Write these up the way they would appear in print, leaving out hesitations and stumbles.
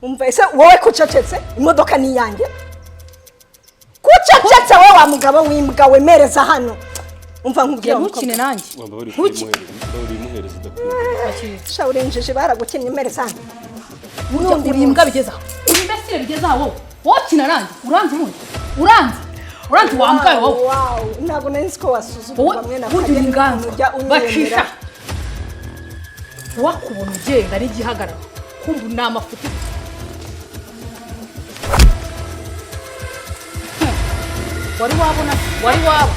Umva, ese wowe kucecetse, imodoka ni iyanjye? Kucecetse wowe wa mugabo w'imbwa wemereza hano. Umva nkubwira. Ntukine nanjye. Wamba bari Sha, urenjeje, baragukinnye. Mereza hano. Burya uri imbwa bigeze aho, uri imbesire bigeze aho. Wowe wowe kina nanjye, uranzi ubundi, uranzi, uranzi wa mbwa we wowe. Wow, ntabwo nari nzi ko wasuzugurwa Wowe mwene. burya uri inganzwa ujya bacisha unyemera. Wakubona ugenda n'igihagararo, kumva ni amafuti. Wari wabona, wari waba.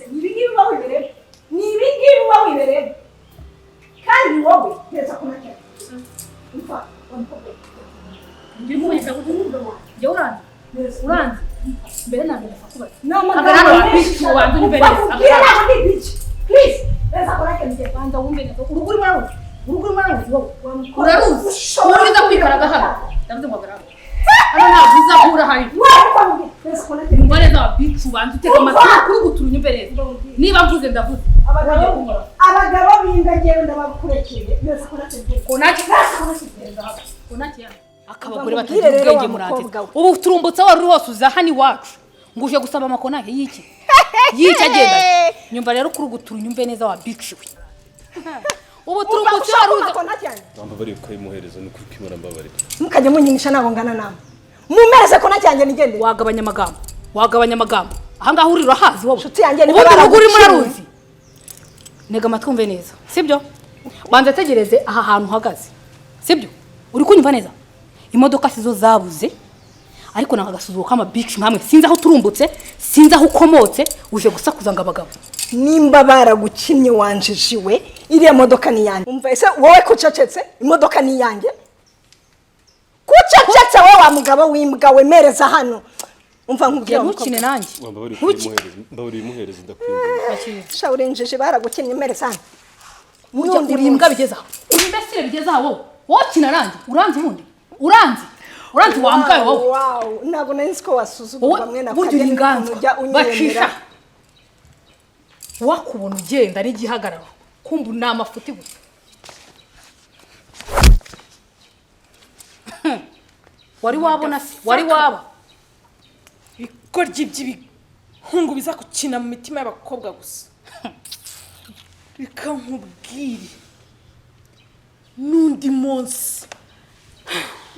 Ni ibi ngibi uba wibereye, ni ibi ngibi uba wibereye. Kandi wowe neza ko nacyo. Umva wa mukobwa we. Njye uranzi, uranzi mbere na mbere ndakubaza. Ni Hagarara. amagambo menshi. Wa bicu, wanze unyumve neza. Bakubwira ntabwo ndi bici. Please, neza ko nacyo ngiye. Banza wumve neza, urugo urimo uraruzi, urugo urimo uraruzi wowe. Wa mukobwa, Uraruzi ushobora uriza kwikaraga hano. Ndavuze ngo hagarara hano, ntabwo uza ahura hari. Wowe kwa mubwira, neza ko nacyo ngiye. Umva neza wa bicu, banza utega amatwi kuri gutura, unyumve neza. Niba mvuze, ndavuze. Abagabo, abagabo b'imbwa, ngewe ndabakurekeye. Neza ko nacyo ngiye. Konaki. Neza ko nacyo ngiye. Konaki ya akabagore Ubwire batagira rero ubwenge wa muranteze. mukobwa we. Ubu turumbutse wari uri hose, uza hano iwacu ngo uje gusaba amakonaki y'iki y'iki agenda. Nyumva rero kuri gutura, unyumve neza wa bicu we. Ubu turumbutse wari uza. Wamba bari kuyimuhereza, ni ukuri kwimura, mbabarira. Mukajya munyinisha, ntabwo ngana namwe. Mumereze ko nacyanjye nigendere. Wagabanya amagambo, wagabanya amagambo. Ahangaha uri urahazi wowe? Nshuti yanjye, niba Ubundi urugo urimo baraguciye. uraruzi? Ntega amatwi wumve neza, sibyo? Banza tegereze aha hantu uhagaze, sibyo? Uri kunyumva neza? Imodoka sizo zabuze, ariko nanga agasuzuguro k'amabici nkamwe. Sinzi aho uturumbutse, sinzi aho ukomotse, uje gusakuza ngo abagabo. Nimba baragukinnye, wanjijiwe, iriya modoka ni iyanjye. Umva, ese wowe kucecetse, imodoka ni iyanjye? Kucecetse wowe wa mugabo w'imbwa wemereza hano. Umva nkubwira wa Ntukine mukobwa. nanjye. Wamba bari Ntukine. kuyimuhereza, mbabarira, imuhereza, ndakwinginze. Sha, urenjeje, baragukinnye. Mereza hano. Burya uri imbwa bigeze aho, uri imbesire bigeze aho. Wowe wowe kina nanjye, uranzi ubundi, uranzi, uranzi wa mbwa we wowe. Wow, ntabwo nari nzi ko wasuzugurwa Wowe mwene. burya uri inganzwa Ujya bacisha. unyemera. Wakubona ugenda n'igihagararo, kumva ni amafuti gusa. Wari wabona se, wari waba. Ibigoryi by'ibihungu biza gukina mu mitima y'abakobwa gusa. Reka nkubwire, n'undi munsi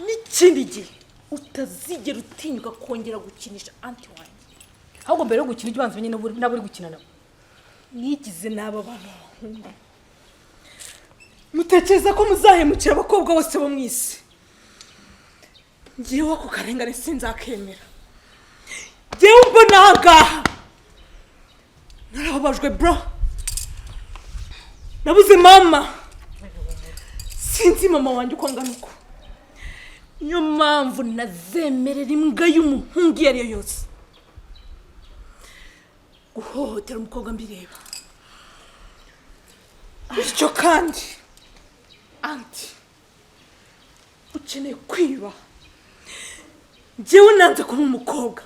n'ikindi gihe utazigera utinyuka kongera gukinisha aunty wanjye. Ahubwo mbere yo gukina ujya ubanza umenye n'abo uri gukina nabo. Mwigize n'aba bantu b'abahungu, mutekereza ko muzahemukira abakobwa bose bo mu isi. Ngewe ako karengane sinzakemera. Ngewe mbona aha ngaha narababajwe, bro. Nabuze mama, sinzi mama wanjye uko angana uko. Niyo mpamvu nazemerera imbwa y'umuhungu iyo ari yo yose guhohotera umukobwa mbireba. Bityo kandi aunty, ukeneye kwiba. Njyewe nanze kuba umukobwa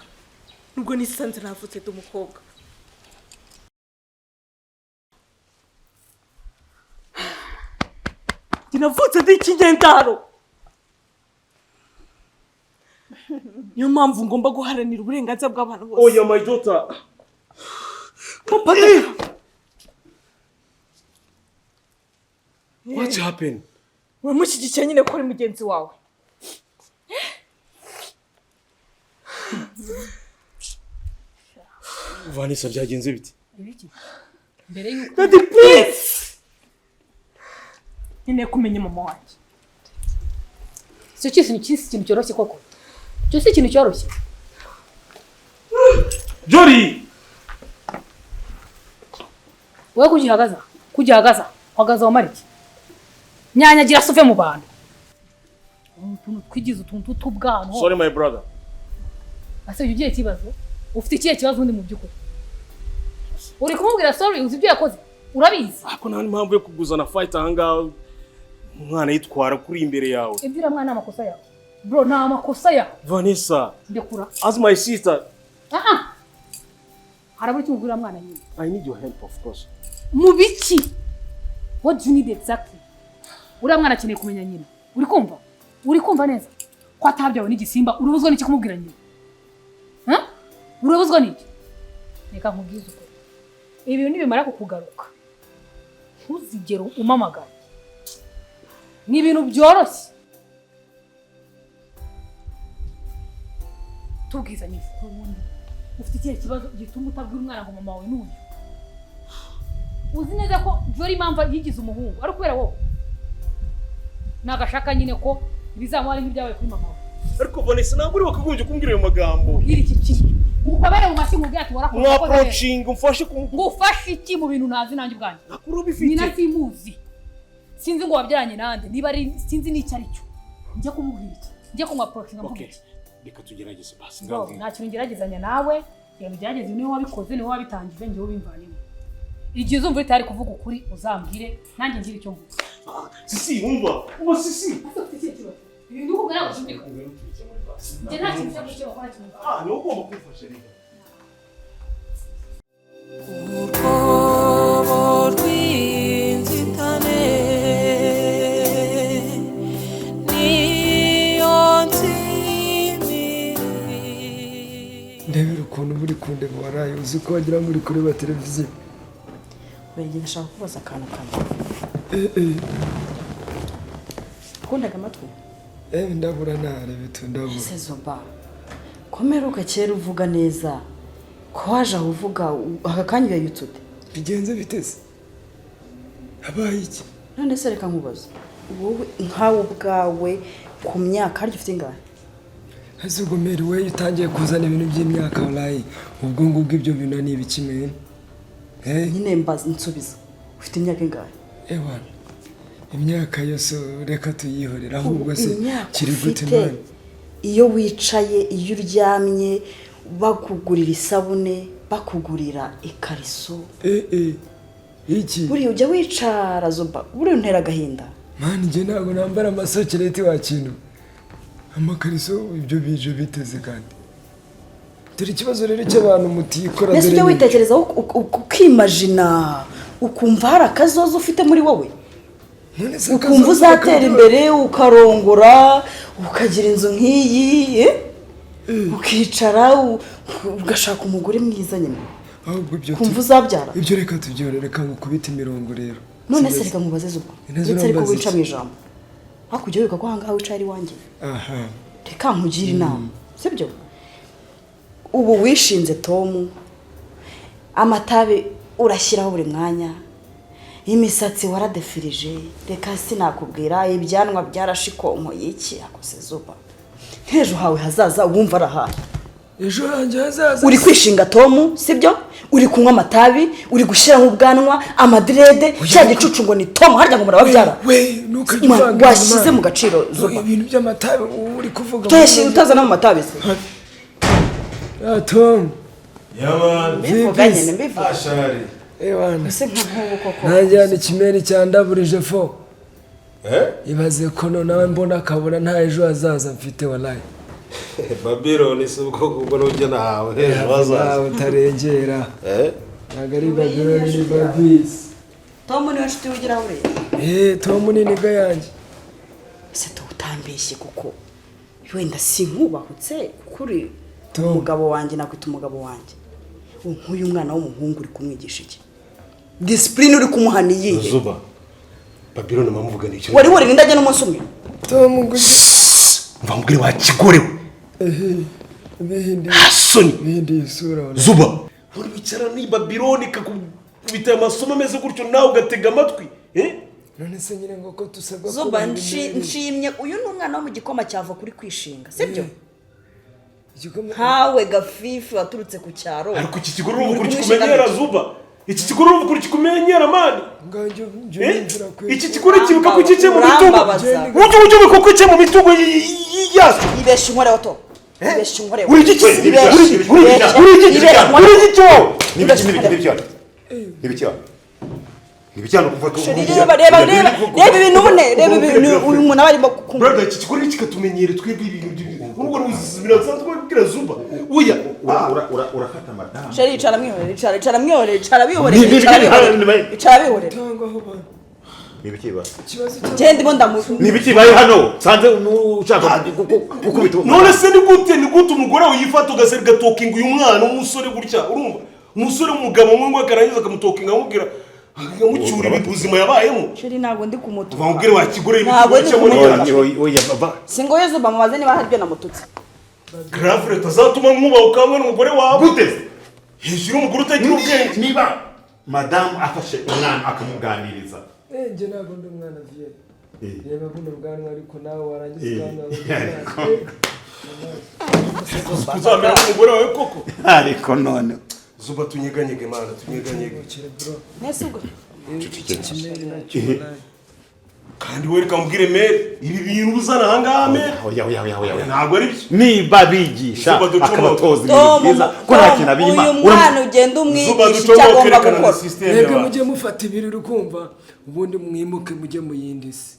nubwo nisanze navutse ndi umukobwa. Njye navutse ndi ikinyendaro, niyo mpamvu ngomba guharanira uburenganzira bw'abantu bose. Oya, my daughter. Papa. What happened? Uramushyigikiye nyine ko ari mugenzi wawe. Vanessa, byagenze bite? Ibiki? Mbere yuko Daddy, please, nkeneye kumenya mama wanjye. Icyo cyose ni ikintu cyoroshye koko? Icyo si ikintu cyoroshye. Jolly! Wowe kugihagaza, kugihagaza, uhagaze wamara iki? Nyanyagira se uve mu bantu. Utuntu twigize utuntu tw'ubwanwa. Sorry, my brother. Ase ugiye ikibazo? Ufite ikihe kibazo undi mu by'ukuri? Uri kumubwira sorry, uzi ibyo yakoze? Urabizi? Ariko nta mpamvu yo kuguzana fight ahangaha, umwana yitwara kuri imbere yawe. Ibyo uriya mwana ni amakosa yawe. Bro, ni amakosa yawe. Vanessa, Ndekura. as my sister, Ah ah. Harabura icyo umubwira mwana nyine. I need your help, of course. Mu biki? What do you need exactly? Uriya mwana akeneye kumenya nyina. Uri kumva? Uri kumva neza? Ko atabyawe n'igisimba, urabuzwa n'iki kumubwira nyina? Huh? Urabuzwa n'iki? Reka nkubwize ukuri. Ibi bintu nibimara kukugaruka, ntuzigere umamagara. Ni ibintu byoroshye. Tubwizanye ubundi. Ufite ikihe kibazo gituma utabwira umwana ngo mama wawe n'uyu? Uzi neza ko Jolly impamvu yigize umuhungu ari ukubera wowe. Nagashaka nyine ko ibizamuha ari nk'ibyabaye kuri mama wawe. Ariko Vanessa, ntabwo uri wakagombye kumbwira ayo magambo. Bwira iki kintu. Ukabere mu mashyi, nkubwire ati warakoze, wakoze neza. Mwa-approaching, umfashe ku Ngufashe iki mu bintu ntazi nanjye ubwanjye? Nakuru bifite. Nyina simuzi. Sinzi ngo wabyaranye nande, niba ari sinzi n'icyo ari cyo. Njye kumubwira iki? Njye kumwa-approaching Okay. mvuga iki? Reka tugerageze basi. Bro, nta kintu ngeragezanya nawe, genda ugerageze, niwe wabikoze, niwe wabitangije, njyewe ubimvanemo. Igihe uzumva uri tayari kuvuga ukuri, uzambwire, nanjye ngire icyo mvuga. Sisi, wumva. Umva, sisi. Ibintu ukubwira ntabwo byumvikana. Njye nta kintu cyo gukemura, nta kintu. Ah, niwe ugomba kumfasha rero. Urwobo rw'inzitane niyo nsimiri. Ndebera ukuntu muri kundeba waraye, uzi ko wagira ngo uri kureba televiziyo. Urengera, ndashaka kubaza akantu kamwe. Eh eh. Kundaga amatwi. Eh, ndabura narebe tu, ndabura. Ese Zoba, komeruka kera uvuga neza, ko waje aho uvuga aka kanya uyayutse ute? Bigenze biteze, habaye iki? None se reka nkubaze, wowe nkawe ubwawe ku myaka harya ufite ingahe? Ese ubwo meri we utangiye kuzana ibintu by'imyaka waraye, ubwo ngubwo ibyo bintu ni ibiki mene? Eh. Nyine mbaza, nsubiza, ufite imyaka ingahe? Ewana, imyaka yose reka tuyihorere, ahubwo se Imyaka kiri gute? ufite, Mani. iyo wicaye, iyo uryamye, bakugurira isabune, bakugurira ikariso, Eh eh, iki? Buriya ujya wicara Zoba, buriya untera agahinda. Mani, njye ntabwo nambara amasokereti wa kintu, amakariso ibyo bije biteze. Kandi dore ikibazo rero cy'abantu mutikora. Mbese Dore ujya nyine. witekerezaho ukimajina, ukumva hari akazoza ufite muri wowe? None se Ukumva akazoza uzatera bakabyo- imbere, ukarongora, ukagira inzu nk'iyi, eh? Ukicara ugashaka umugore mwiza nyine, Ahubwo ibyo ukumva uzabyara. Ibyo reka tubyore, reka ngukubite imirongo rero. None se Sibyo? reka nkubaze ubwo, Ineza, ndetse ariko urambaza wica iki? mu ijambo, hakurya wibuka ko ahangaha wicaye ari iwanjye. Aha. Reka nkugire inama, sibyo? Ubu wishinze Tomu, amatabi urashyiraho buri mwanya, imisatsi waradefirije, reka sinakubwira, ibyanwa byarashikonkoye, iki akose. Zuba, nk'ejo hawe hazaza wumva arahaye? Ejo hanjye hazaza? Uri kwishinga Tomu, sibyo? Uri kunywa amatabi, uri gushyiraho ubwanwa, amadirede, cya gicucu ngo ni Tomu, harya ngo murababyara. We, ntukajye Man, uvanga washyize ibintu, mu gaciro, Zuba. Ibintu by'amatabi ubu uri kuvuga. Utayashyira utazana mu matabi se? Ah, Tom. Yeah, man. Mbivuga nyine, mbivuga. Ashari. Ewana. Ese nka nk'ubu koko? Nanjye hano ikimeri cyandaburije fo. Eh? Ibaze ko nawe mbona akabona nta ejo hazaza mfite walayi. Babylon si ubwoko bwo n'ujya nahawe ejo hazaza. Nawe utarengera. Eh? Ntabwo ari Babylon, ni Babisi. Tomu niwe nshuti wigira buriya? Eh, Tom ni nigga yanjye. Ese utambeshye, kuko wenda sinkubahutse, kuko uri Tom. umugabo wanjye, nakwita umugabo wanjye. Ubu nk'uyu mwana w'umuhungu uri kumwigisha iki? Discipline uri kumuha ni iyihe? Zuba. Babylon mamuvugana icyo. Wari wurira indajya n'umunsi umwe? Tom ngo Mva mubwire wa kigorewe. Ehe, bihinduye. Hasoni. Bihinduye isura walayi. Zuba. Uri wicara ni Babiloni ikakubita amasomo ameze gutyo, nawe ugatega amatwi, eh? None se nyine ngo ko tusabwa Zuba, kubaha imibiri? Nshimye uyu ni umwana wo mu gikoma cyava kuri kwishinga, sibyo? Igikoma. Nkawe gafifi waturutse ku cyaro. Ariko iki kigo urumva Uri ukuntu kumwishinga kikumenyera. gute? Zuba, iki kigo urumva ukuntu kikumenyera, man? Nganjye njye Eh? yumvira kwe. Iki kigo urikibuka ko kikiye mu mitungo? Urambabaza. Ujye ujye ko kikiye mu mitungo yacu. Ibesha inkoreho to, ibesha inkoreho. Uri igiki? Ibesha. Uri igiki? Ibesha. Uri igiki wowe? Nibiki, nibiki, nibiki hano? Nibiki hano? Nibiki hano kuva? Reba, reba, reba, reba ibintu une, reba ibintu uyu muntu aba arimo kunywa. Brother, iki kigo kikatumenyere twebwe ibintu urwo ruzibira nsanzwe kubwira Zuba oya. Urafata madamu. Chéri, icara mwihorere, icara, icara mwihorere, icara bihorere. Ni- Icara ni- bihorere, icara bihorere. Tangwa aho bantu. Nibiki ba? Ikibazo cyo Genda ndimo ndamu. Nibiki baye hano? Sanze ushaka gukubita. None se ni gute umugore wawe yifata ugasera gatokinga uyu mwana w'umusore gutya? Urumva umusore w'umugabo umwe ngo akarangiza akamutokinga, amubwira, akamucyura ubuzima yabayemo. Chéri, ntabwo ndi kumutuka. Bamubwire wa kigore. Ntabwo ndi kumutuka. Oya, ba. Singoye Zuba, mubaze niba hari ibyo namututse. Grave, utazatuma nkubaha ukamwe n'umugore wawe. Gute? Hejuru y'umugore utagira ubwenge. Niba madamu afashe umwana akamuganiriza. Eh, njye ntabwo ndi umwana viye. Reba buno bwanwa, ariko nawe warangiza ubwanwa uri umwana. Uzamera nk'umugore wawe koko. Ariko none. Zuba, tunyeganyege mana, tunyeganyege. Kire bro. Nese ubwo Iki kimeri nacyo nawe. Kandi we reka mubwire mere, ibi bintu uzana ahangaha mere. Oya, oya, oya, oya. Ntabwo ari byo. Niba bigisha Zuba ducomoka. akabatoza ibintu Tom, byiza ko nta kintu abima. uyu mwana ugenda Zuba, umwigisha icyo ducomoke, agomba rekana na gukora. system Mwebwe yawe. mujye mufata ibiri ukumva, ubundi mwimuke mujye mu yindi si,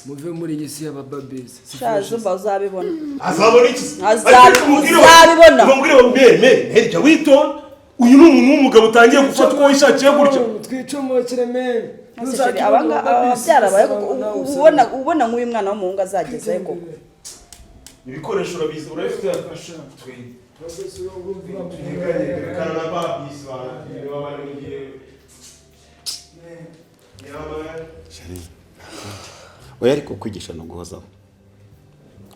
muve muri iyi si y'abababezi. Sha Zuba, uzabibona. Azabona iki? Uzabibona. Umubwire wa mere, mere mere, jya witonda. Uyu ni umuntu w'umugabo utangiye gufata uko wishakiye gutya. Twicomokere men. Ese chéri, aba babyara koko, ubona nk'uyu mwana w'umuhungu azagezayo koko? Ibikoresho urabizi, urabifite. Tunyeganyege na babisi baba ngiye. Chéri, oya, ariko kwigisha no guhozaho,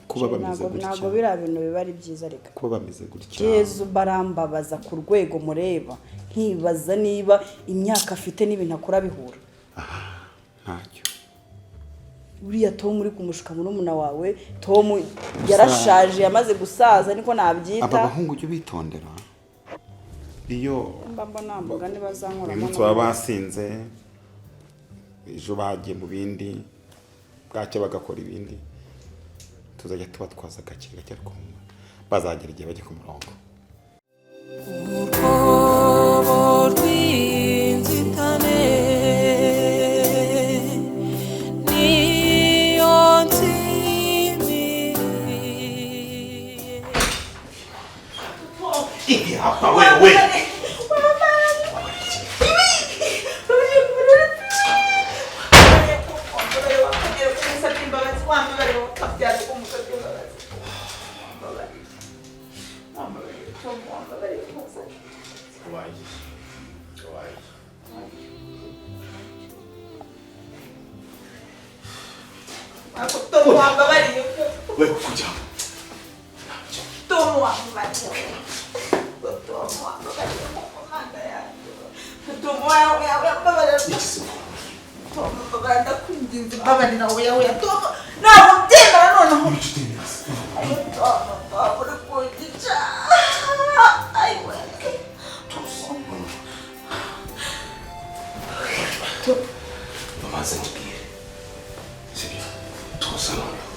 kuba bameze Ntabwo gutya. biriya bintu biba ari byiza, reka. Kuba bameze gutya. Jezu, barambabaza ku rwego mureba nkibaza niba imyaka afite n'ibintu akora bihura. Ntacyo. Uriya Tom uri kumushuka, murumuna wawe Tom yarashaje, yamaze gusaza, niko nabyita. Aba bahungu ujye ubitondera iyo Mba mbona mugani bazankoramo. Uyu munsi baba basinze, ejo bagiye mu bindi, bwacya bagakora ibindi. Tuzajya tubatwaza gake gake, ariko bazagera igihe bajya ku murongo. Urwobo rw'inzitane niyo nzimiye. Iki hapa wewe. Wayi. Wayi. Tom, wambabariye. Wewe kuja. Tom, wambabariye. Tom, wambabariye mwana yanjye. Tom, wambabariye. Tom, mbabarira, ndakwinginze, mbabarira. Oya, oya, Tom, ntabwo mbyemera noneho. Tom, Tom, uri kunyica. Ayiwe. Bamaze nkubwire. Sibyo? Tuza noneho.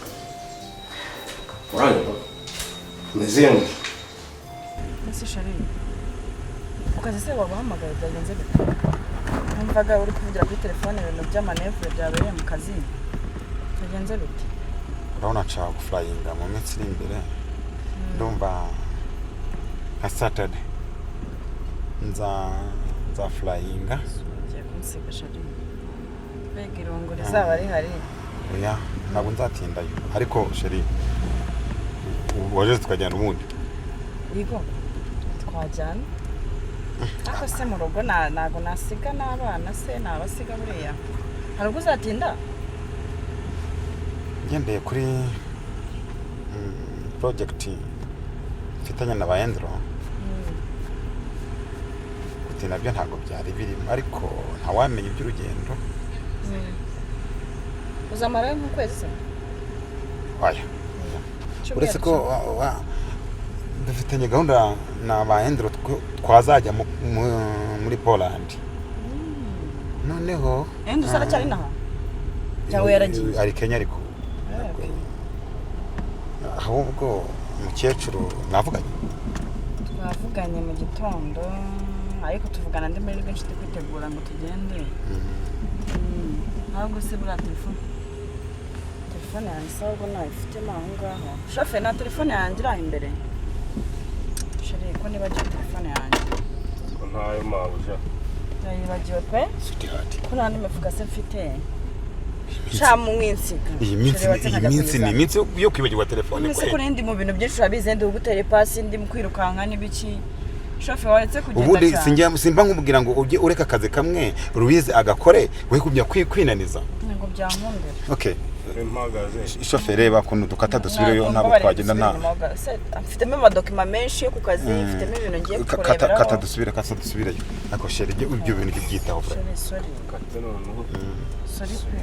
Uranyumva? Meze ngo. Ese chéri, ku kazi se waguhamagaye, byagenze bite? Numvaga uri kuvugira kuri telefone ibintu by'amanevure byabereye mu kazi, byagenze bite? Urabona nshaka gufurayinga mu minsi iri imbere, ndumva nka Saturday nza furayinga. Ugiye kunsiga chéri, mbega irungu rizaba rihari! Oya, ntabwo nzatindayo, ariko chéri, waje tukajyana ubundi. Yego, twajyana, ariko se mu rugo ntabwo nasiga n'abana se, nabasiga buriya? Hari ubwo uzatinda? Ngendeye kuri project mfitanye na ba Endro. Ati nabyo ntabwo byari birimo, ariko ntawamenya iby'urugendo. Uzamarayo nk'ukwezi se? Oya, uretse ko dufitanye gahunda na ba Endro, twazajya muri Poland noneho. Ende usara cyari naha cyangwa yaragiye? Ari Kenya, ariko ahubwo umukecuru mwavuganye? Twavuganye mu gitondo, ariko tuvugana ndi muri rwinshi, ndi kwitegura ngo tugende. Ntabwo se buriya telefone yanjye se ahubwo ntayifitemo aho ngaho? Shoferi, nta telefone yanjye iri aho imbere? Chéri, ko nibagiwe telefone yanjye. Ntayo, mabuja. Nayibagiwe pe. Sweetheart. Ko nta n'imifuka se mfite, sha mwinsiga. Iyi minsi, iyi minsi ni iminsi yo kwibagirwa telefone. Ese ko Kweli. ndi mu bintu byinshi, urabizi, ndi gutera ipasi, ndi mu kwirukanka n'ibiki. Shoferi, waretse kugenda Ubundi cyane. sinjya simba nkubwira ngo ujye ureka akazi kamwe Louise agakore, we kumya kwinaniza. Ntabwo byankundira. Okay. Mpagaze. Shoferi, reba ukuntu dukata dusubireyo, ntabwo twagenda nta Mfitemo amadokima menshi yo ku kazi, mfitemo ibintu ngiye Kata, kata. kureberaho. Dusubire, kata dusubireyo. Ariko chéri, ibyo bintu ujye ubyitaho, fra. Sorry, sorry. Kate noneho. Sorry pe.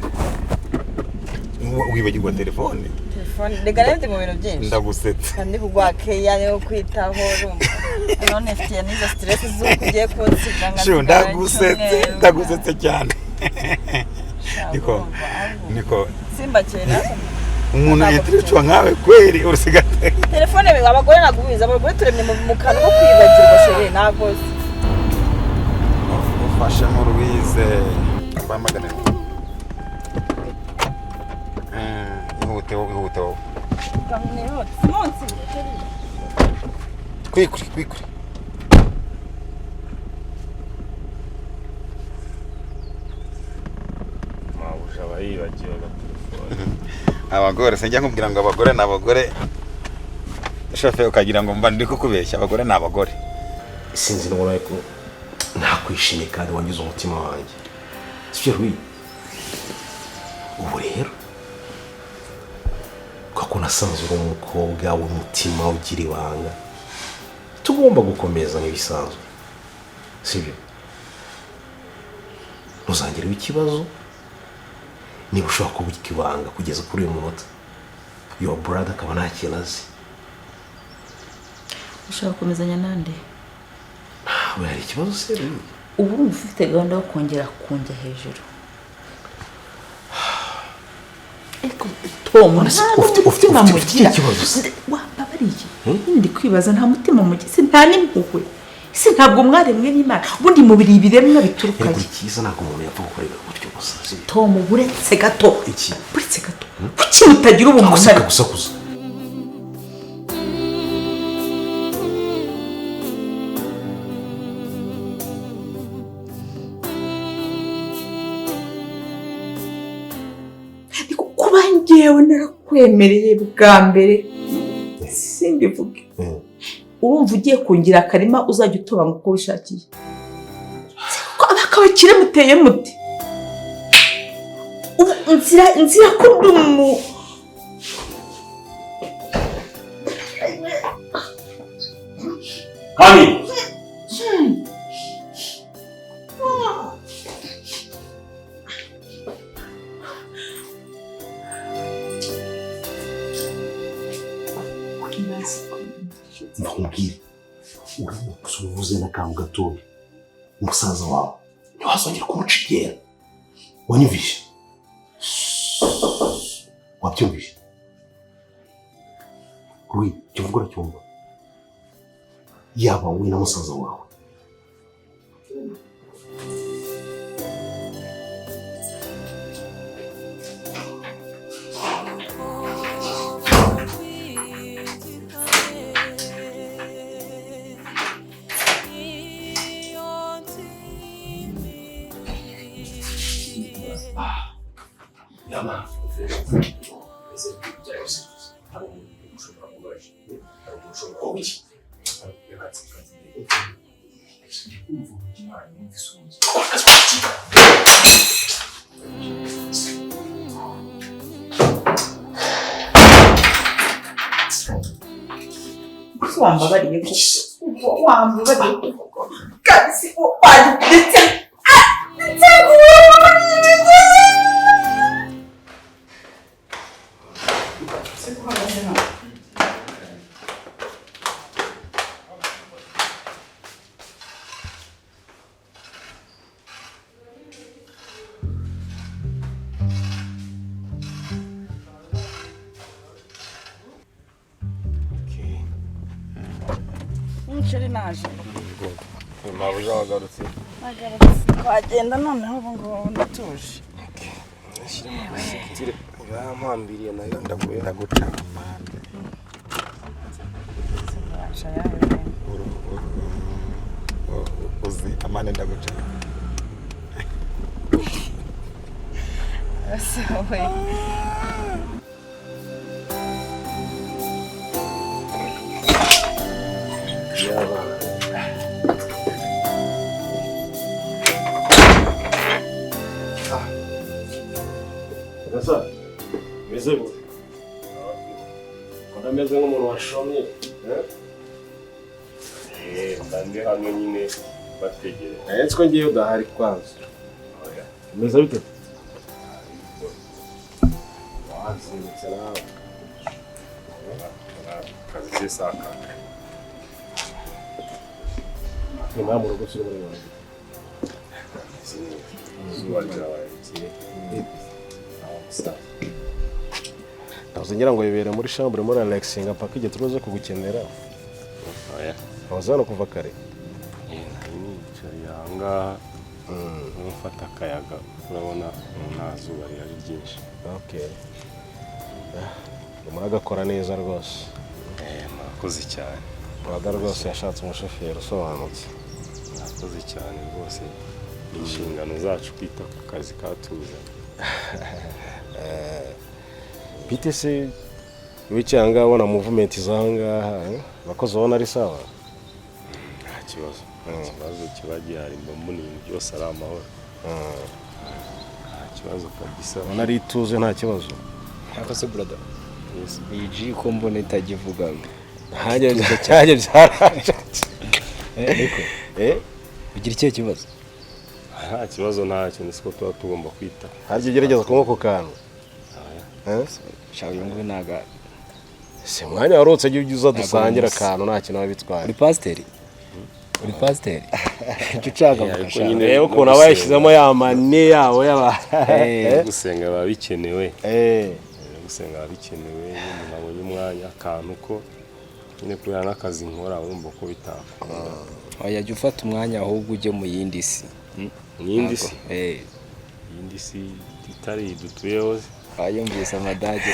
Wibagirwa telefone. Telefone, reka, nari ndi mu bintu byinshi. Ndagusetse. Ndi kugwa keya yo kwitaho, urumva none mfitiye n'izo stress z'uko ugiye kunsiga Shu, nkasigara ndagusetse. icyumweru. Ndagusetse cyane. Sha, Niko. urumva, ahubwo Niko. simbakera. Umuntu Ntabwo yitirirwa nkawe kweri urusiga. Telefone, abagore ntabwo ubizi, abagore turemye mu kantu ko kwibagirwa, chéri, ntabwo uzi. Ufashemo Louise rwamagana. Ihute wowe, ihute wowe. Nihute, simunsi, chéri. Kwikuri, kwikuri. Mabuja aba yibagiwe agatelefone. Abagore, sinjya nkubwira ngo abagore ni abagore, shoferi, ukagira ngo mba ndi kukubeshya. Abagore ni abagore. Sinzi niba ariko nakwishimiye kandi wangize umutima wanjye, sibyo Louis? Ubu rero kuko nasanze uri umukobwa w'umutima ugira ibanga, tugomba gukomeza nk'ibisanzwe, sibyo? Ntuzangireho ikibazo niba ushobora kubika ibanga kugeza kuri uyu munota, your brother akaba nta kintu azi. Ushaka gukomezanya nande? Ntawe. Hari ikibazo se, Louis? Ubu urumva ufite gahunda yo kongera kunjya hejuru, ariko Tom, None se nta n'umutima ufite mugira. ikibazo se? Wambabariye, ndi kwibaza, nta mutima mugira se, nta n'impuhwe se? Ntabwo mwaremwe n'Imana? Ubundi mubiri ibiremwa bituruka Erega he? icyiza, ntabwo umuntu yapfa gukora ibintu gutyo gusa, sibyo? Tom, buretse gato. Iki? Buretse gato, kuki mutagira ubumuntu? Guseka Ariko gusakuza. Ariko kuba njyewe narakwemereye bwa mbere, simbivuge, urumva ugiye kungira akarima uzajya utobanga uko wishakiye? Ko abakabakire muteye muti? Ubu nzira ko ndi umu Hani. Mva nkubwire, uramutse uvuze n'akantu gatoya, umusaza wawe ntiwazongera kumuca iryera. Wanyumvishe? Wabyumvishe? Rui, icyo mvuga uracyumva? Yaba wowe na musaza wawe. Yama. Wambabariye ko, wambabariye ko kasi. Ndetse ndetse. Umuceri naje. Mabuja wagarutse. Nagarutse, twagenda noneho, ubu ngubu ndatuje. Tire urampambiriye nayo. Ndaguca amande. Nzabasha yawe. Uzi amande ndaguca? Ese wowe. Gasa, meze gute? Ko ameze nk'umuntu washomye, eh? Mba ndi hano nyine bategereje. Nari ko ngiye udahari kwanza. Oya. Meze bite? Wazindutse nawe. Kazi se saka. Ni mu rugo turi muri bane. Izuba ryabaye rikeye. Aho musaza. Nahoze ngira ngo bibere muri chambre muri relaxinga paka igihe turuze kugukenera. Oya. Waza hano kuva kare. Nari nicaye aha ngaha mfata akayaga, urabona nta zuba rihari ryinshi. Okay. Muragakora neza rwose. Murakoze cyane. Brother rwose yashatse umushoferi usobanutse. Murakoze cyane rwose, ni inshingano zacu kwita ku kazi katuzanye. Bite se wicaye aha ngaha ubona movement z'aha ngaha, eh? Abakozi ubona ari sawa? Nta kibazo, nta kibazo kiba gihari, mba mbona ibintu byose ari amahoro, nta kibazo kabisa. Ubona ari ituze, nta kibazo. Ariko se brother, iyi G ko mbona itagivuga? Ntanjye byaraje. Ariko ugira ikihe kibazo? Nta kibazo, ntacyo, ni siko tuba tugomba kwita. Harya ugerageza kunywa ku kantu? Shaka uyu nguyu ntaga. Si umwanya warutse, jya uza dusangira akantu, nta kintu waba bitwaye. Uri pasiteri, uri pasiteri, icyo ushaka. Ariko mufasha. nyine Reba no ukuntu aba gusenga. yashyizemo ya mane yabo y'aba. No gusenga biba bikenewe. No gusenga biba bikenewe iyo umuntu abonye umwanya, akantu ko nyine kubera n'akazi nkora urumva ko bitakunda. Oya, jya ufata umwanya ahubwo ujye mu yindi si. Mu yindi si? Eh. Iyindi si itari iyi dutuyeho se? Wayumvise amadage.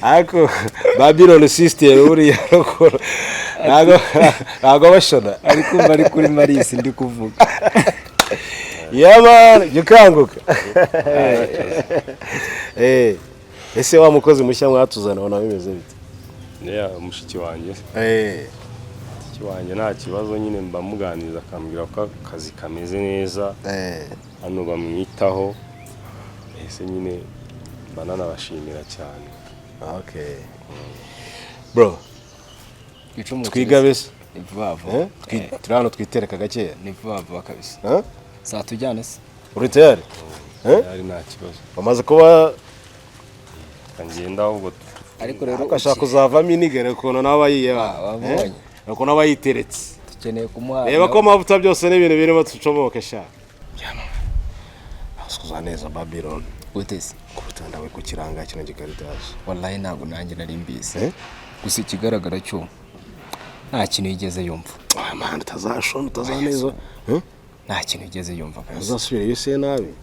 Ariko Babylon system buriya rukora ntago bashona. Ari kumva ari kuri Marisi ndi kuvuga. Yaba jya ukanguka. Ese wa mukozi mushya mwatuzana ubona bimeze bite? Yeah, mushiki wanjye. Mushiki wanjye nta kibazo nyine, mba muganiriza akambwira ko akazi kameze neza. Hano bamwitaho. Ese nyine mba nanabashimira cyane. Okay. Bro, twigabe se? Ni vuba vuba. Turi hano twitereka gakeya. Ni vuba vuba kabisa. Eh? Saa tujyane se? Uri tayari? Eh? Tayari, nta kibazo. Wamaze kuba ngenda ahubwo. Ariko rero Ariko ashaka kuzavamo inigere ukuntu nawe ayiye. Wabonye. Ukuntu aba yiteretse. Dukeneye kumuha. Reba ko amavuta byose n'ibintu birimo tucomoke sha. Asukuza neza Babylon. Gute se? Kuruta ndawe ku kiranga kino gikaritaje. Wallahi ntabwo nanjye nari mbizi. Gusa ikigaragara cyo nta kintu yigeze yumva. Ah man, utazashona utazaneza. Nta kintu yigeze yumva kabisa. Uzasubira iyo se nabi.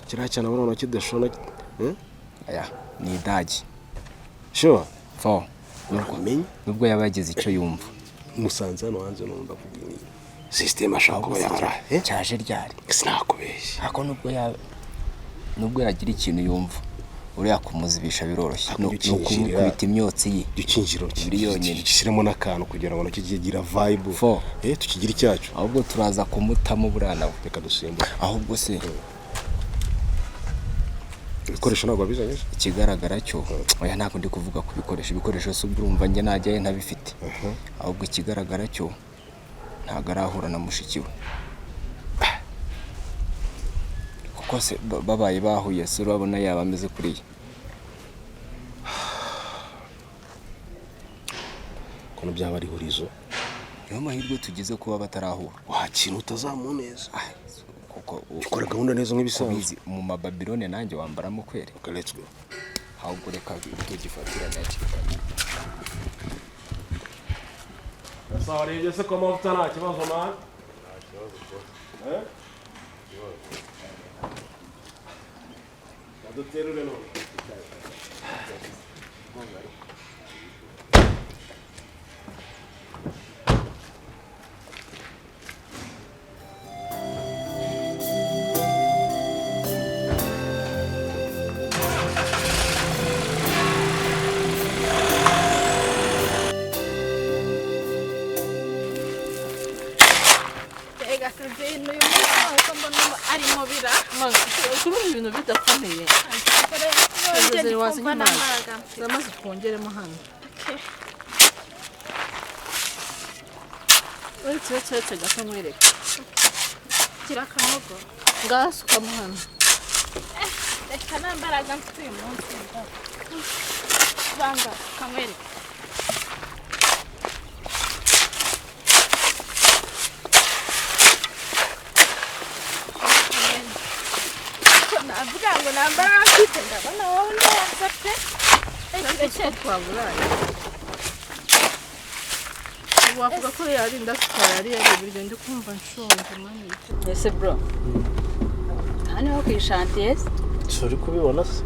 Kiriya cyane urabona kidashona. Aya ni idage. Sure. Fo. Nubwo yaba yagize icyo yumva. Musanze hano hanze numva avuga ni system ashaka kuba yara. Cyaje ryari? Sinakubeshya. Ako nubwo yagira ikintu yumva, uriya kumuzibisha biroroshye. Ni ukumukubita imyotsi ye. Icyinjiro biri yonyine. Gishyiremo n'akantu kugira ngo nacyo kigira vibe. Fo. Tukigire icyacu. Ahubwo turaza kumutamo buriya nawe. Reka dusimbuke. Ahubwo se ibikoresho ntabwo wabizanye se? Ikigaragara cyo oya, ntabwo ndi kuvuga ku bikoresho, ibikoresho si ubwo urumva njye najyayo ntabifite. Ahubwo ikigaragara cyo Ntabwo arahura na mushiki we. Kuko se babaye bahuye se urabona yaba ameze kuriya. Kono byaba ari hurizo. Niyo mahirwe tugize kuba batarahura. Wakintu utazamuneza. Kuko ukora gahunda neza nk'ibisanzwe. Mu mababilone nanjye wambaramo kwere. Okay, let's go. Ahubwo reka tugifatira hakiri kare. Sawa rero se ko amavuta nta kibazo man. Nta kibazo rwose. Eh? Baduterure none. Kuba ibintu bidakomeye zamaze twongeremo hano uretse uretse gato nkwereke gira akanogo ngasukamo hano reka nta mbaraga mfite uyu munsi banga kamwereke navuga ngo nta mbaraga mfite ndabona wowe neza pe reka twaburaye wavuga ko yarinda sukari yari ibiryo ndi kumva nshonje mani. Ese bro, hano ho ku ishantiye se uri kubibona se?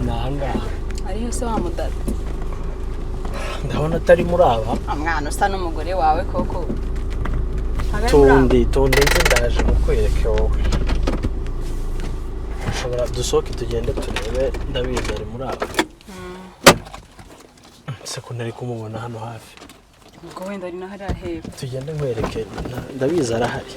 Ni ahangaha ariho se wa mudada ndabona atari muri aba. Umwana usa n'umugore wawe koko. Tundi tundi nzi ndaje mukwereke wowe. Ushobora dusohoke tugende turebe, ndabizi ari muri aba. Se ko ntari kumubona hano hafi. Ubwo wenda ari naho araheba. Tugende nkwereke, ndabizi arahari.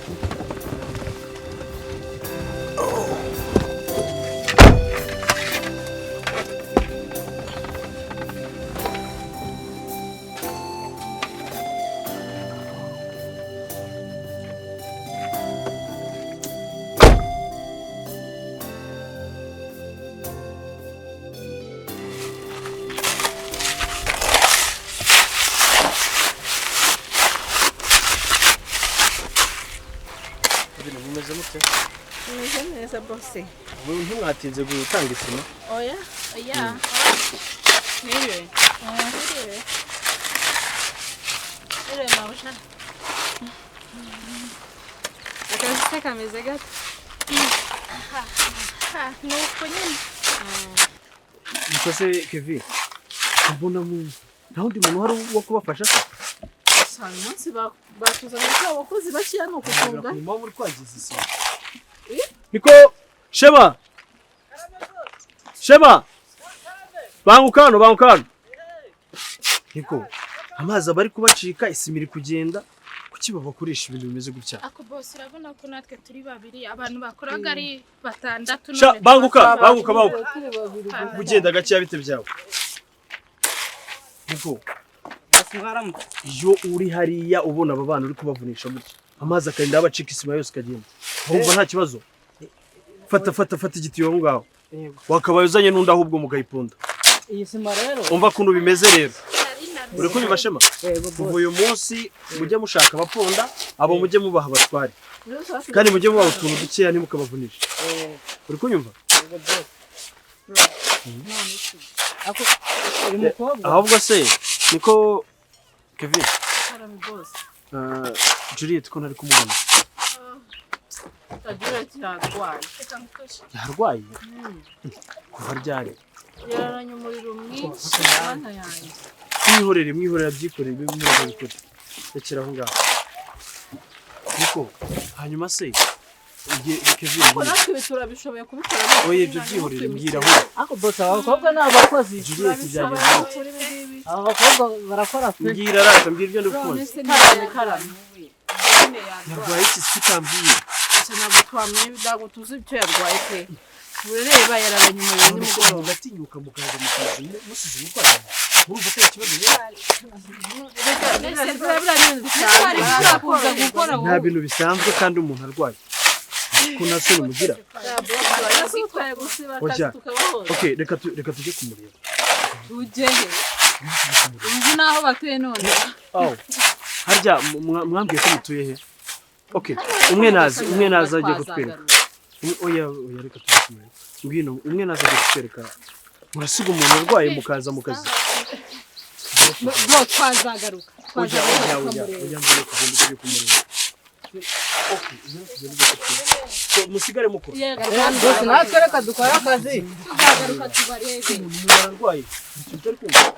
Meze neza bose. Ubu ntimwatinze gutanga isima? Oya, oya. Niriwe. Niriwe. Niriwe mabusha. Akazi se kameze gate? Ha, nuko nyine. Niko se Kevin, mbona mu nta wundi muntu uhari wo kubafasha se? Sana umunsi batuzaniye ko abakozi bakeya ni ukutunga. Impamvu uri kwangiza isima. Niko Shema. Shema. Banguka hano, banguka hano. Niko amazi abari kubacika, isima iri kugenda. Kuki babakoresha ibintu bimeze gutya? Ako boss urabona ko natwe turi babiri, abantu bakoraga ari batandatu. Sha banguka, banguka, banguka. Ugenda gakeya bite byawe. Niko iyo uri hariya ubona aba bana uri kubavunisha gutya, amazi akarinda abacika, isima yose ikagenda, urumva nta kibazo. Fata fata fata igitiyo aho ngaho, wakabaye uzanye n'undi ahubwo mukayipunda. Iyi sima rero umva kuntu bimeze rero, uri kubiba Shema? Kuva uyu munsi mujye mushaka abapunda, abo mujye mubaha abatware, kandi mujye mubaha utuntu dukeya ntimukabavunishe. Uri kunyumva? Ahubwo se niko Kevin, Juliet ko ntari kumubona. Juliet yarwaye. Yarwaye? Kuva ryari? Yararanye umuriro mwinshi mana yanjye. Mwihorere, mwihorere abyikorere, bimwe bikore. Rekera aho ngaho. Niko hanyuma se Kevin, Ko natwe turabishoboye kubikora. Oye ibyo byihorere mbwira aho. Ako boss abakobwa ni abakozi. Juliet byagenze. Aba bakobwa barakora pe. Mbwira rata, mbwira ibyo ndikuzi. Yarwaye iki se utambwiye? Ntabwo twamenye, ntabwo tuzi icyo yarwaye pe. Urareba yararanye umuriro nimugoroba. Mugatinyuka mukaza mu kazi musize umurwayi. Urumva atari ikibazo Nta bintu bisanzwe kandi umuntu arwaye ko nta soni mugira. Oya. Okay, reka tujye kumureba. Ujyeyo uzi n'aho batuye none. Aho harya mwambwiye ko mutuye he? Okay, umwe naza ajye kutwereka. Oya oya, reka tujye kumureba. Ngwino, umwe naza ajye kutwereka. Murasiga umuntu urwaye mukaza mu kazi. Bro, twazagaruka. Oya oya oya oya, ngwino tugende tujye kumureba. Okay, ngwino tugende tujye kutwereka. So, musigare mukora. Bose natwe reka dukore akazi. Tuzagaruka tubarebe. Umuntu ararwaye. Icyo utari kumva.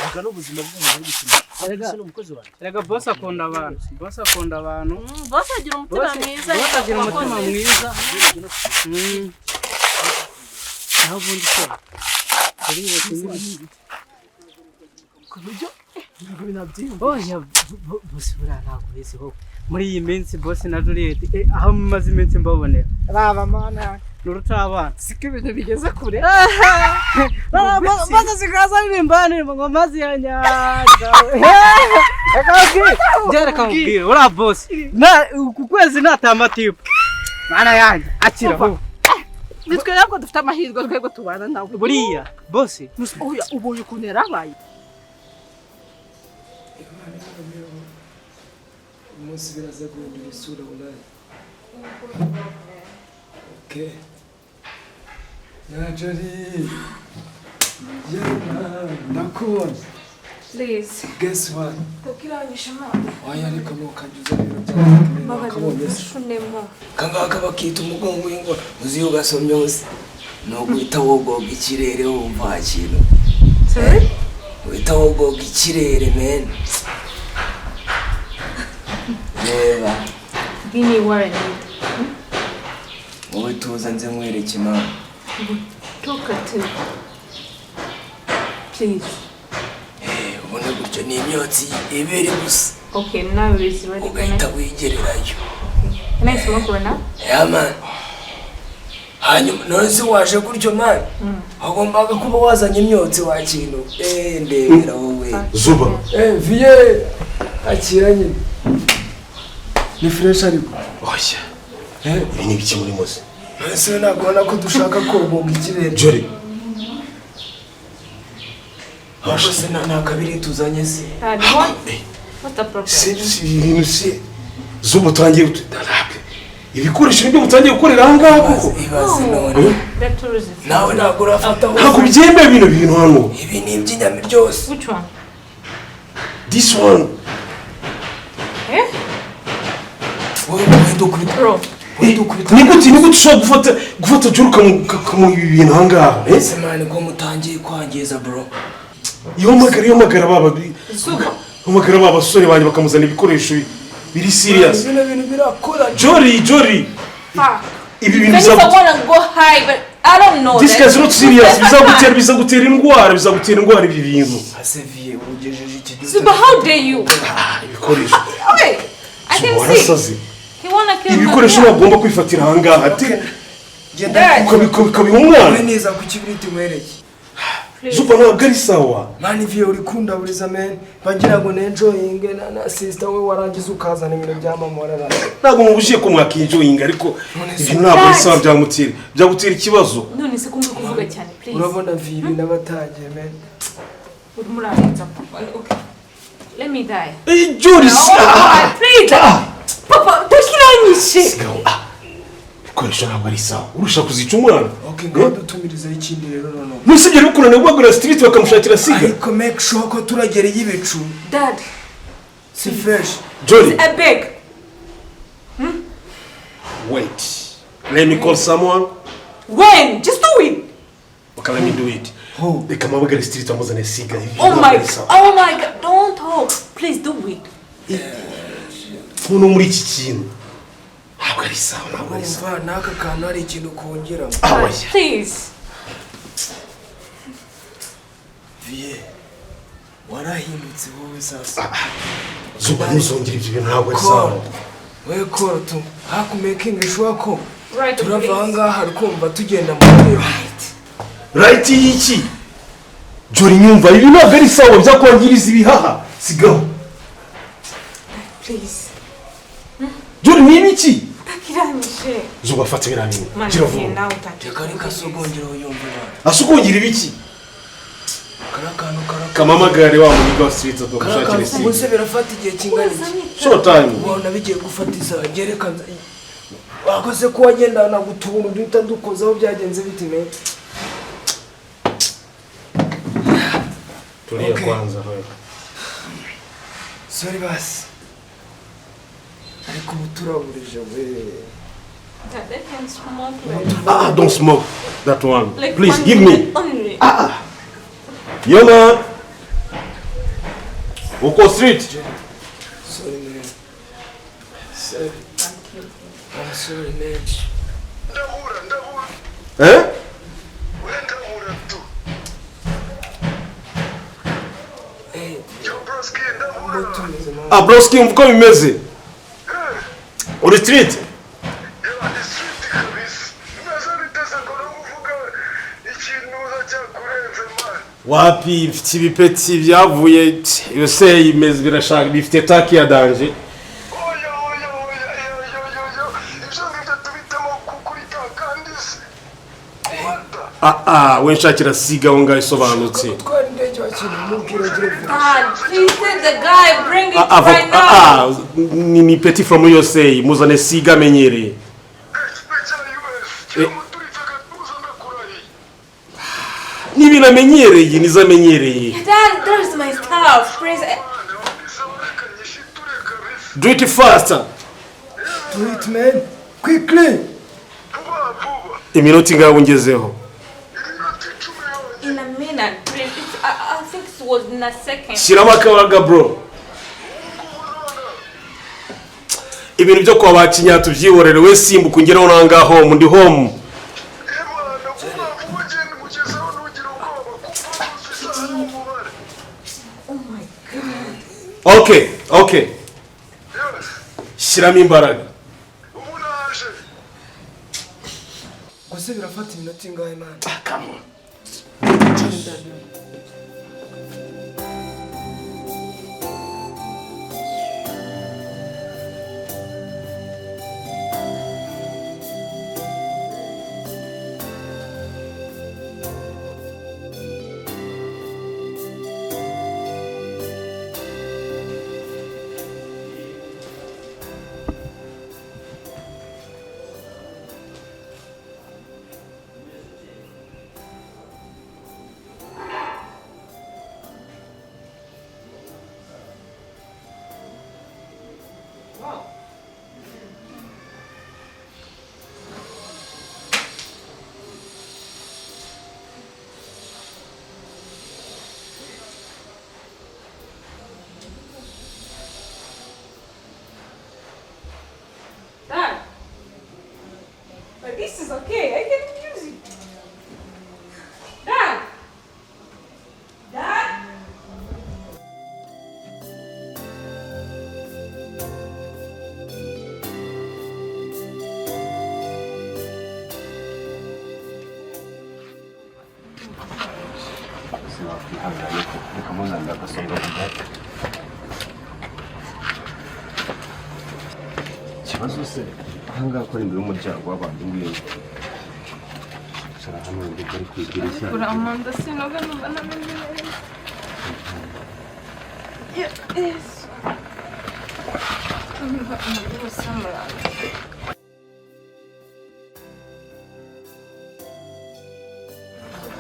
Reka n'ubuzima bw'umuntu uri gukina. Ese ni umukozi wanjye. Erega boss akunda abantu. Boss akunda abantu. Boss agira umutima mwiza. Boss agira umutima mwiza. Naho ubundi se ku buryo ntabwo binabyiyumva. Oya, boss buriya ntabwo ubizi wowe. Muri iyi minsi boss na Juliet, aho mumaze iminsi mbabonera. Raba mana. Ni urucabana. Siko ibintu bigeze kure. Maze zikaza aririmba ngo mazi ya nyanja. Reka nkubwire, uriya boss ku kwezi ntatamatipu. Mana yanjye, akira vuba. Nitwe ntabwo dufite amahirwe twebwe tubana nawe. Buriya boss Oya, ubonye ukuntu yarabaye. Umunsi biraza guhindura isura wallahi. Okay. Najori. Yeah, ndakubona. Please. Guess what? Tukiranyisha mama. Oya ariko ntukajya ibintu byawe wakabonye se. Shunemo. Kangaka bakita umugongo w'ingona uzi ugasomye hose ni uguhita wogoga ikirere wumva kintu. Sorry? Uhita wogoga ikirere men. Reba. Give me what I need. Wowe tuza nze nkwereke Imana. Talkative. Please. Ubona gutyo ni imyotsi ibiri gusa. Okay, now is ready. Ugahita wigererayo. Can I smoke right now? Yeah man. Hanyuma none se waje gutyo man? Wagombaga kuba wazanye imyotsi wa kintu. Ndebera wowe. Zuba. Viye akira nyine. Ni fresh ariko. Oya. Ibi ni ibiki muri mose? Ese ntabwo ubona ko dushaka koboga ikirere. Jori. Ahubwo se nta kabiri tuzanye se. What's the problem? Si si Zuba utangiye ibikoresho nibyo mutangiye gukorera aha ngaha koko. Ibaze none. Nawe ntabwo urafata. Ntabwo byemewe bino bintu hano. Ibi ni iby'inyama byose. Which one? This one. Eh? Bro. Ni gute ushobora gufata Jori ukamuha ibi bintu aha ngaha? Ese man ko mutangiye kwangiza bro. Iyo hamagara ba basore banjye bakamuzana ibikoresho biri serious. Bino bintu birakora. Jori. Ibi bintu I don't know. This guy's not serious. Bizagutera indwara ibi bintu. Aseviye ugejeje iki gihe. Zuba, how dare you? Ibikoresho. Okay. I can see. He wanna kill Ibi bikoresho nagomba kwifatira aha ngaha. Ukabiha umwana. Neza ku kibiriti nkwereke. Zuba ntabwo ari sawa. Mani viye uri kundaburiza men. Bagira ngo nenjoyinge na sister we warangiza ukazana ibintu bya mama wararaye. Ntabwo mubujije ko mwakinjoyinga ariko ibintu ntabwo ari sawa byagutera ikibazo. None se kumwe kuvuga cyane please. Urabona viye n'abatagiye men. Urimo urarenza papa. Okay. Let me die. Jori. Please. Papa, tukiranyishe. Ibikoresho ntabwo ari sawa. Urusha kuzica umwana. Okay, ngaho dutumirizeho ikindi rero noneho. Ntusibye bikurane guhagura street bakamushakira siga. Ariko make sure ko turagereye ibicu. Dad. Si fresh. Jori. I beg. Wait. Let me call someone. When? Just do it. Okay, let me do it. Reka mpamagare street amuzane siga. Oh my oh my God, don't talk. Please do it. None muri iki kintu. Ntabwo ari sawa, ntabwo ari sawa. N'aka kantu hari ikintu kongeramo. Please. Viye. Warahindutse wowe sasa. Zuba ntuzongere ibyo bintu ntabwo ari sawa. We koro tu hakumaking sure ko Right, turava please. aha ngaha kumva tugenda mu right. Right y'iki? Jori, nyumva, ibi ntabwo ari sawa, byakwangiriza ibihaha. Sigaho. Please. Jori, ni ibiki? Takiranyishe. Zuba, fata biriya bintu. Mani, Gira vuba. nawe utangiye. Reka reka, sogongera uyumve bana. Asukongera ibiki? Kariya kantu karakora. Kamamagare wa muniga wa street Kariya akagushakira kantu isi. ubuse birafata igihe kingana iki? Short time. Ubona bigiye gufata isaha, gereka wakoze ko wagendana utuntu duhita dukozaho, byagenze bite me? Tulia Okay. kwanza wewe. Sorry basi, ariko ubu turaburije we. Dad, I can smoke like Ah, don't smoke that one. Like Please one give me. minute only. Ah, ah. Yo man. Uko street. Sorry man, sorry. I'm sorry man. Eh? Hey, tumeze man. Ah, broski, umva uko bimeze. Uri street? Wapi, mfite ibipeti byavuye yose imeze birashaka bifite taki ya danger. Ah ah, we nshakira siga aho ngaho isobanutse. Gutwara indege wakintu umubwira agira vuba. Dad, please tell the guy, bring it Ah, ah, right now. ah, ah, ni petit from USA, muzane siga amenyereye. Eh. Ni ibintu amenyereye, nizo amenyereye. Dad, that is my stuff. Please. Do it faster. Do it man, quickly. Iminota ingahe ungezeho? In a minute, please. I think it was in a second. Shyiramo akabaga bro. Ibintu byo kwa ba kinya tubyihorere, we simbuka ungereho nangaha home, ndi home. Oh my God. Okay. Shyiramo imbaraga. Gusa birafata iminota ingahe man? Ah, come on. Dad. But this is okay. I can use it. Dad. Dad. Wakwihanganye ko reka muzanira agasonga vuba. Ikibazo se ahangaha ko ari imbere y'umuryango w'abantu, ngwino cara hano ngo bari ku idirishya. Uramanda sinoga numva ntameze neza. Yes. Numva umubiri wose wamuranga.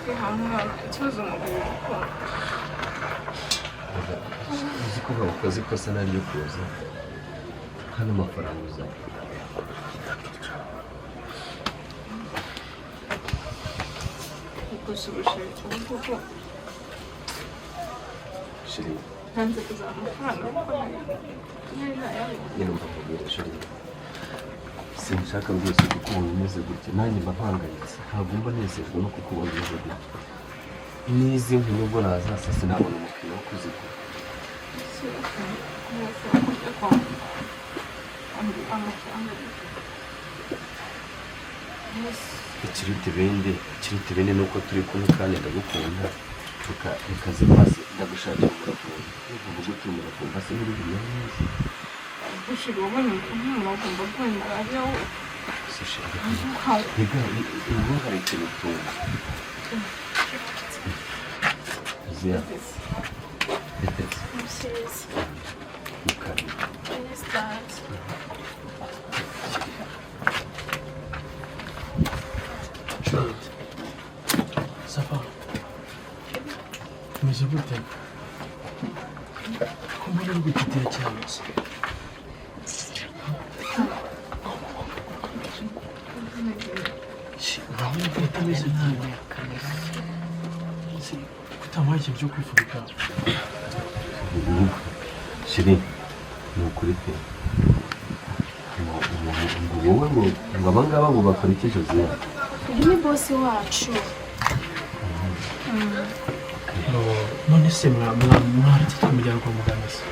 Kwihangana, ikibazo umubiri ukunda. Uzi ko bakoze ikosa naryo kuza hano, amafaranga uzana. Gusa ubushobozi ubu kuko Chérie, ntanze kuzana amafaranga kuko nari nayabonye. Nyine mva nkubwire chérie, sinshaka rwose kukubona umeze gutya, nanjye mba mpangayitse, ntabwo mba nezejwe no kukubona umeze gutya. N'izi nkwi nubwo nazasa sinabona umukiriya wo kuzigura. Amafaranga. Ikiruta ibindi ni uko turi kumwe kandi ndagukunda. Reka, reka zipasi, ndagushakira umuravumba. Nuvuga uti umuravumba se nturi bumere neza? Gushira ubonye ukuntu bagomba guha malariya wo. Se chérie, rega ubu hari ikintu utumva. Zia, biteze. Byiza. Mukara. Yes, dad. Juliet, ça va? Umeze gute? Ko mbona uri gutitira cyane se? Urabona ko utameze nabi. Se, kutamuha ikintu cyo kwifubika? Chérie, ni ukuri pe. Ngo wowe ngo aba ngaba ngo bakora iki, Josiane? Uyu ni bosi wacu. No, none se mwaretse tukamujyana kwa muganga se?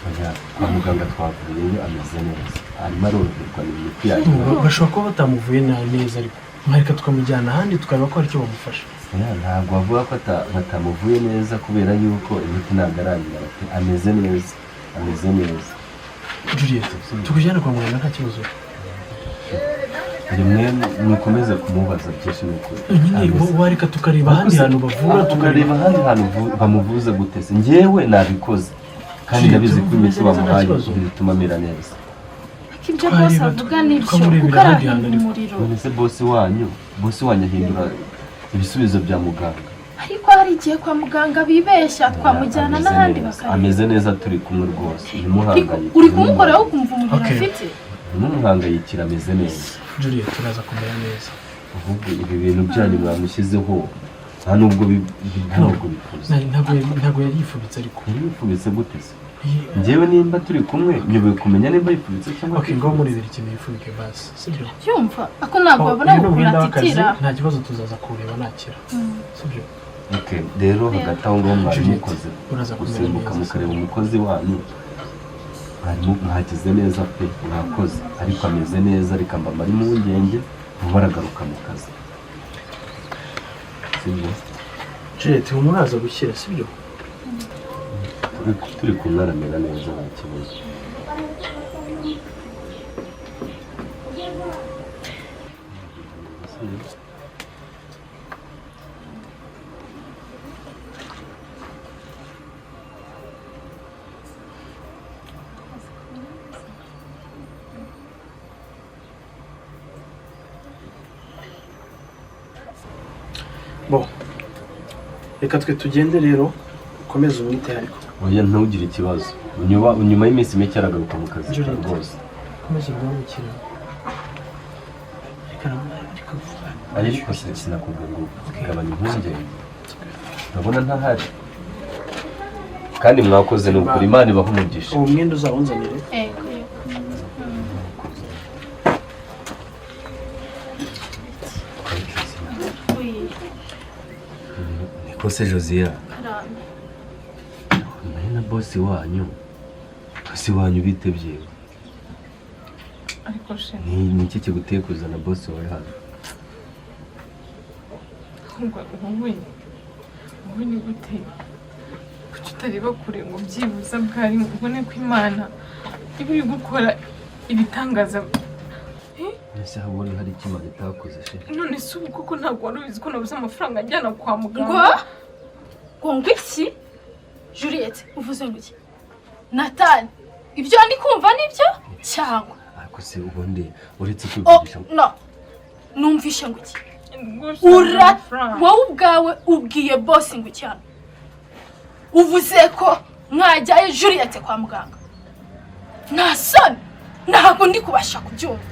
Oya, kwa muganga twavuyeyo ameze neza, arimo aroroherwa, ni imiti yaje. No, bashobora kuba batamuvuye neza, ariko mwareka tukamujyana ahandi tukareba ko hari icyo bamufasha. Oya, ntabwo bavuga ko batamuvuye neza, kubera yuko imiti ntabwo arayimara pe. Ameze neza, ameze neza. Juliet, tukujyane kwa muganga, nta kibazo. Rimwe mukomeze kumubaza byinshi, ni ukuri. Nyine wareka tukareba ahandi hantu bavura. Tukareba ahandi hantu bamuvuza gute se? Njyewe nabikoze kandi Juliet, ndabizi ko imiti umeze neza, nta bamuhaye kibazo. bituma amera neza. Ariko ibyo bosi avuga nibyo, tukamurebera kuko ahandi hantu arahinda ariko. umuriro. None se bosi wanyu ahindura ibisubizo bya muganga? Ariko hari igihe kwa muganga bibeshya, twamujyana Ameze n'ahandi neza. bakareba. Ameze neza turi kumwe rwose, ntimuhangayike. Uri kumukoraho ukumva umuriro afite. Ntimuhangayikire, ameze neza. Juliet, turaza kumera neza. Ahubwo ibi bintu byanyu mwamushyizeho nta nubwo bikoze. Ntabwo yari yifubitse ariko. Yari yifubitse gute se? Njyewe nimba turi kumwe nyoboye kumenya nimba yifubitse cyangwa Okay, ngaho murebera ikintu yifubike basi, sibyo? Byumva ako ntabwo babona Uyu ni ukuntu umwenda w'akazi, atitira. nta kibazo, tuzaza kuwureba nakira, sibyo? Okay, rero hagati aho ngaho mwari Juliet, mukoze uraza kumera gusimbuka neza. Mukareba umukozi wanyu. Mwarimu mwagize neza pe, mwakoze, ariko ameze neza. Reka mbamare impungenge, vuba aragaruka mu kazi, sibyo? Juliet, humura, uraza gukira, sibyo? Turi kumwe aramera neza, nta kibazo. Bo, reka twe tugende rero, ukomeze umwite ariko. Oya, ntugire ikibazo. Nyuma y'iminsi mike aragaruka mu kazi Juliet. rwose. Ukomeze urwungukire, reka ariko. Ariko se sinakubwiye ngo gabanya impungenge? Ndabona ntahari kandi mwakoze, ni ukuri, Imana ibaha umugisha. Uwo mwenda uzawunzanire. Ego, yego. Oui. Niko se Josiya? Karame. Nawe na bosi wanyu bite byiwe? Ariko chéri, Ni iki kiguteye kuzana bosi wawe hano? Ahubwo wowe ni gute? Kuki utareba kure ngo byibuze bwari ubone ko Imana iba iri gukora ibitangaza? Ese habona hari icyo Imana itakoze she? None se ubu koko ntabwo wari ubizi ko nabuze amafaranga ajyana kwa Ngo muganga? ngo iki? Juliet, uvuze ngo iki? Nathan, ibyo ndi kumva nibyo cyangwa? Ariko se ubundi uretse Oh, kwivugisha no, numvishe ngo iki? Rwose Ura amafaranga. wowe ubwawe ubwiye bosi ngo iki hano? Uvuze ko mwajyaye Juliet kwa muganga? Nta soni, ntabwo ndi kubasha kubyumva.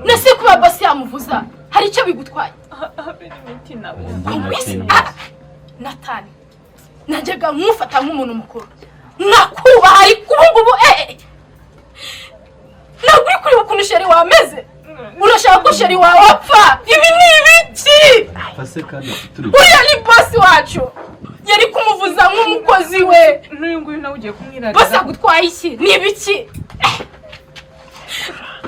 Nese kuba bosi yamuvuza hari icyo bigutwaye? Habe n'imiti nabuze. Wese Nathan, najyaga nkufata nk'umuntu mukuru nakubaha, ariko ubu ngubu ntabwo uri kureba ukuntu chéri wawe ameze. Urashaka ko chéri wawe apfa? Ibi ni ibiki? Fase kandi turi Uriya ni bosi wacu, yari kumuvuza nk'umukozi we. N'uyu nguyu nawe ugiye kumwirariza. Bosi agutwaye iki? Ni ibiki?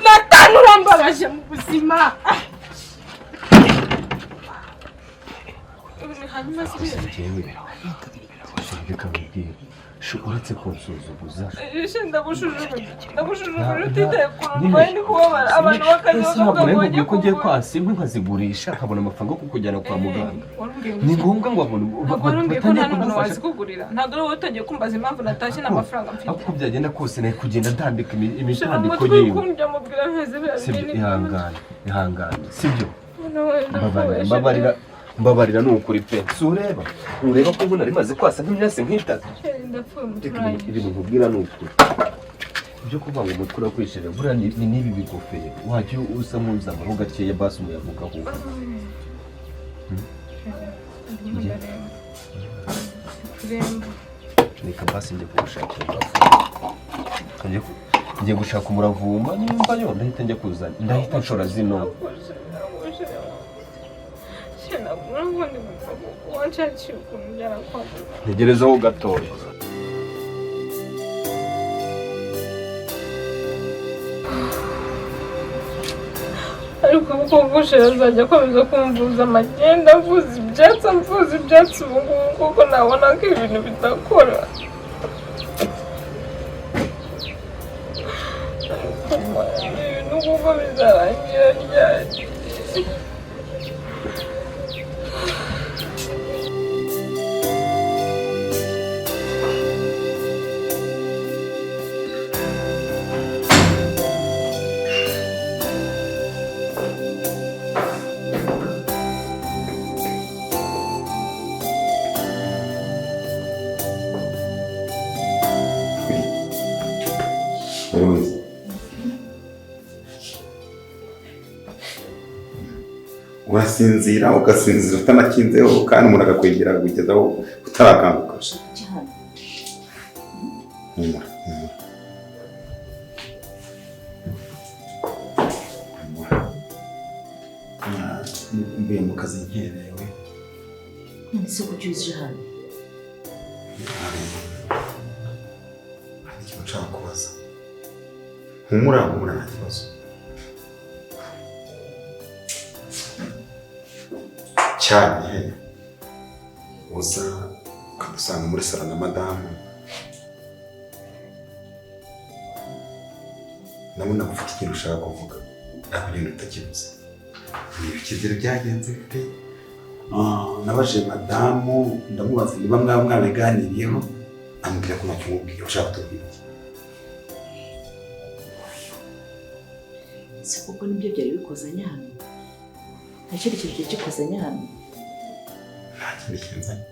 Nathan, urambabaje mu buzima. Hanyuma se Njyewe reka nkubwire, uretse kunsuzuguza Ndagushujugura utitaye ku kuntu ndwaye, ndi kubabara, abantu bakajya Ese bakavuga ntabwo ngo nari bajye nkubwiye ko ngiye kuvura. kwasa inkwi nkazigurisha nkabona amafaranga yo kukujyana kwa muganga? Warumbwiye Ni ngo ngombwa ngo abantu Ntabwo warumbwiye ko batangiye nta n'umuntu kudufasha. wazikugurira? Ntabwo ari wowe utangiye kumbaza impamvu natashye nta mafaranga mfite. Ariko uko byagenda kose nari kugenda ndambika Shira imitambiko umutwe yiwe. ukundya mubwira mpeze biriya Sibyo? binini. Ihangane, ihangane, sibyo? Mbabarira. Mbabarira, mbabarira, mbabarira, ni ukuri pe. Si ureba, ureba ko ubu nari maze kwasa nk'imyasi nk'itatu. Ndapfuye, umutwe Reka urangije. ibintu nkubwira ni ukuri. Ibyo kuvuga ngo umutwe urakwishije, buriya ni n'ibi bigofero wajya usa nk'uzamuraho gakeya, basi umuyaga ugahuha. Ndimo ndaremba, kuremba. Reka basi njye kugushakira umuravumba. Ngiye gushaka umuravumba, nimba yo ndahita njya kuzana, ndahita nshora zino. Wanshakiye ukuntu njyana kwa muganga. Ntegerezeho gatoya. Ariko ubu gushira azajya akomeza kumvuza amagenda, amvuza ibyatsi, amvuza ibyatsi ubu ngubu kuko nabona ko ibintu bidakora. Ariko ibintu kuko bizarangira ryari? Buri wese urasinzira, ugasinzira utanakinzeho, kandi umuntu akakwegera kugezaho utarakanguka. Cyane. Humura, humura, humura. Mvuye mu kazi nkerewe. None se kuki uje hano? Hari ikintu nshaka kubaza. Humura, humura, nta kibazo. Cyane uza ukadusanga muri salo na madamu, ndabona ufite ikintu ushaka kuvuga ariko ugenda utakivuze. Ni ibikizere byagenze bite? Nabajije madamu, ndamubaza niba mwaba mwabiganiriyeho, ambwira ko ntacyo umubwiye. Ushaka kutubwira iki? Se koko nibyo byari bikozanye hano? Nta kindi kintu cyari gikozanye hano? Nta kindi kinzanye.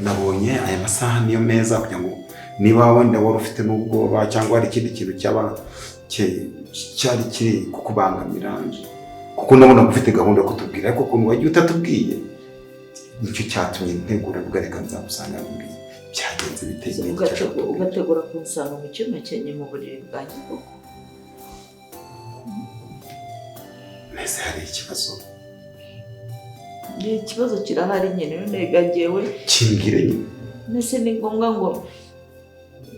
Nabonye aya masaha niyo meza kugira ngo niba wenda wari ufite n'ubwoba cyangwa hari ikindi kintu cyaba cyari kiri kukubangamira, kuko ndabona ko ufite gahunda yo kutubwira, ariko ukuntu wagiye utatubwiye nicyo cyatumye ntegura mvuga reka nzagusanga mbwiye byagenze bite, ni iki cyashaka kutubwira. Ugategura kunsanga mu cyumba cyanjye, mu buriri bwanjye koko? Mbese hari ikibazo? Ni ikibazo kirahari nyine, none rega njyewe Kimbwire nyine. Mbese ni ngombwa ngo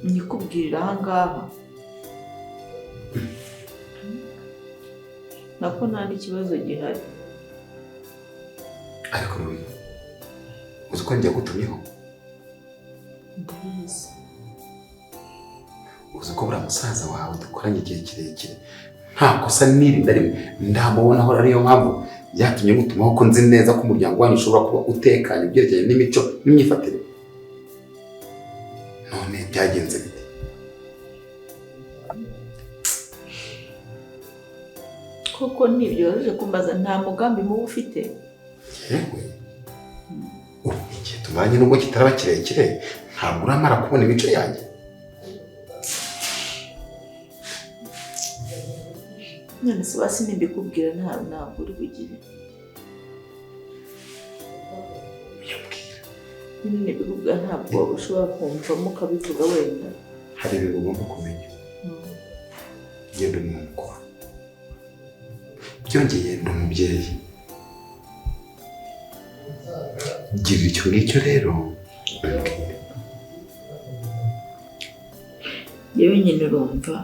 nyikubwirire aha ngaha? Nako nta n'ikibazo gihari. Ariko Rubi, uzi ko njya gutumyeho? Ndabizi. Uzi ko buriya musaza wawe dukoranye igihe kirekire nta kosa n'iri na rimwe ndamubonaho, ariyo mpamvu byatumye ngutumaho, ko nzi neza ko umuryango wanyu ushobora kuba utekanye ubyerekeranye n'imico n'imyifatire. None byagenze bite? Koko ntibyoroheje kumbaza, nta mugambi mubi ufite? Yewe, ubu igihe tumaranye nubwo kitaraba kirekire, ntabwo uramara kubona imico yanjye. None se basi nimbikubwira ntabwo uri bugire nyine? Nibikubwira ntabwo ushobora kumvamo ukabivuga wenda. Hari ibintu ugomba kumenya. Ngenda umuntu mukuru, byongeye ndi umubyeyi. Girira icyo ngicyo rero umbwire. Yewe nyine, urumva